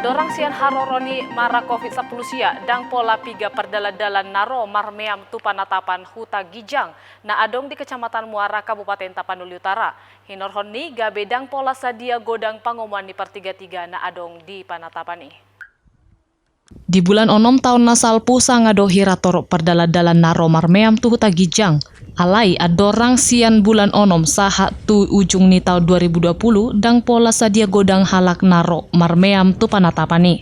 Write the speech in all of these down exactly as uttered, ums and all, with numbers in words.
Dorang sian haroro ni mara covid sampulu sia, ndang pola piga pardalan-dalan na ro marmeam tu panatapan Huta Ginjang, na adong di Kecamatan Muara, Kabupaten Tapanuli Utara. Hinorhon ni gabe ndang pola sadia godang pangomoan ni partiga-tiga na adong di panatapan i. Di bulan onom taon na salpu sanga do hira torop pardalan-dalan na ro marmeam tu Huta Ginjang. Alai andorang sian bulan onom sahat tu ujung ni taon dua ribu dua puluh, ndang pola sadia godang halak na ro marmeam tu panatapan i.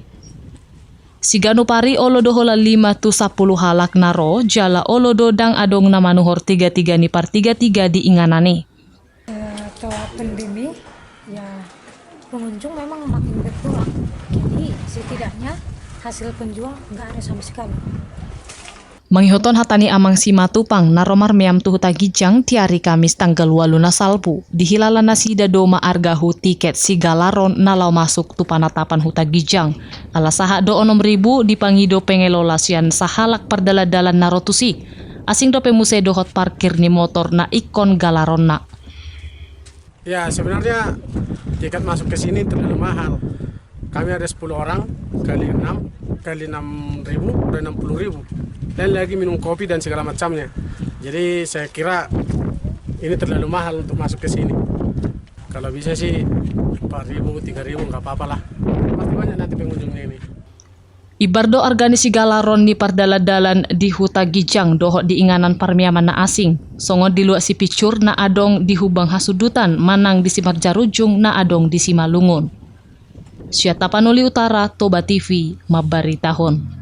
Siganup ari olo do holan lima tu sampulu halak na ro, jala olo do ndang adong na manuhor tiga-tiga ni partiga-tiga di inganan i. Eh, setelah pandemi, ya, pengunjung memang makin berkurang. Jadi, setidaknya hasil penjual nggak ada sama sekali. Mangihuthon hata ni Amang Simatupang na ro marmeam tu Huta Ginjang di ari Kamis tanggal ualu na salpu, dihilala nasida do maargahu tiket sigalaron na laho masuk tu panatapan Huta Ginjang. Ala sahat do onom ribu dipangido pengelola sian sahalak pardalan-dalan na ro tusi. Asing dope muse dohot parkir ni motor na ingkon galaronna. Ya, sebenarnya tiket masuk ke sini terlalu mahal. Kami ada sepuluh orang, kali enam, kali enam ribu, udah enam puluh ribu. Dan lagi minum kopi dan segala macamnya. Jadi, saya kira ini terlalu mahal untuk masuk ke sini. Kalau bisa sih empat ribu, tiga ribu, nggak apa-apa lah. Pasti banyak nanti pengunjungnya ini. Imbar do arga ni sigalaron ni pardalan-dalan di Huta Ginjang dohot di inganan parmeaman na asing, songon di luat sipinsur na adong di Humbang Hasundutan manang di Simarjarujung na adong di Simalungun. Sian Tapanuli Utara, Toba T V, mambaritahon.